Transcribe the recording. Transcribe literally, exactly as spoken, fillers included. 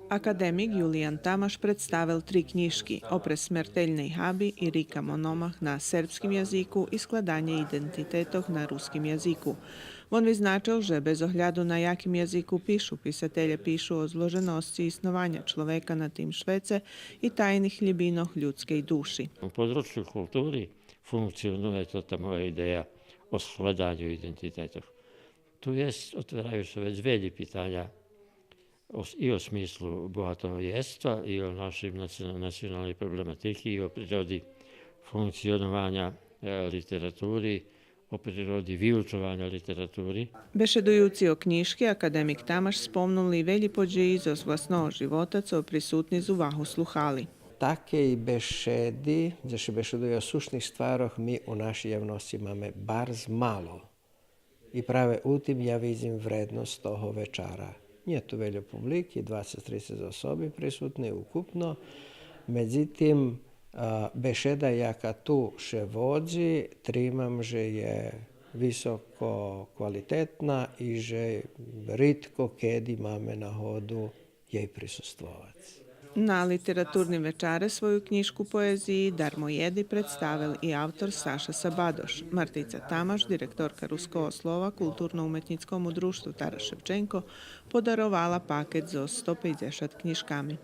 Академик Юлиян Тамаш представел три кнїжки: Опрез смертельней габи и Рика мономах на сербским язику и Складанє идентитетох на руским язику. Вон визначел же без огляду на яким язику пишу, писателє пишу о зложеносци иснованя чловека на тим швеце и тайних лїбинох людскей души. У подручю култури функционує тота моя идея о складаню идентитетох. Ту єст, отвераю ше вец велї питаня о с-, и о смислу богатого єства, и о нашим национал-, националней проблематики, и о природи функционованя, е, литератури, о природи виучованя литератури. Бешедуюци о кнїжки, академик Тамаш спомнул и велї подїї зоз власного живота, цо присутни з увагу слухали. Такей бешеди, дзе ше бешедує о сушних стварох, ми у нашей явносци маме барз мало. И праве у тим я видзим вредносц того вечара. Нє ту вельо публики, двацец-трицец особи присутни укупно. Медзитим, а, бешеда яка ту ше водзи, тримам же є високо квалитетна и же ридко кеди маме нагоду єй присуствовац. На литературним вечаре свою кнїжку поезиї Дармоєди представел и автор Саша Сабадош. Мартица Тамаш, директорка Руского слова Културно-уметнїцкому дружтву Тарас Шевченко, подаровала пакет зоз сто пейдзешат кнїжками.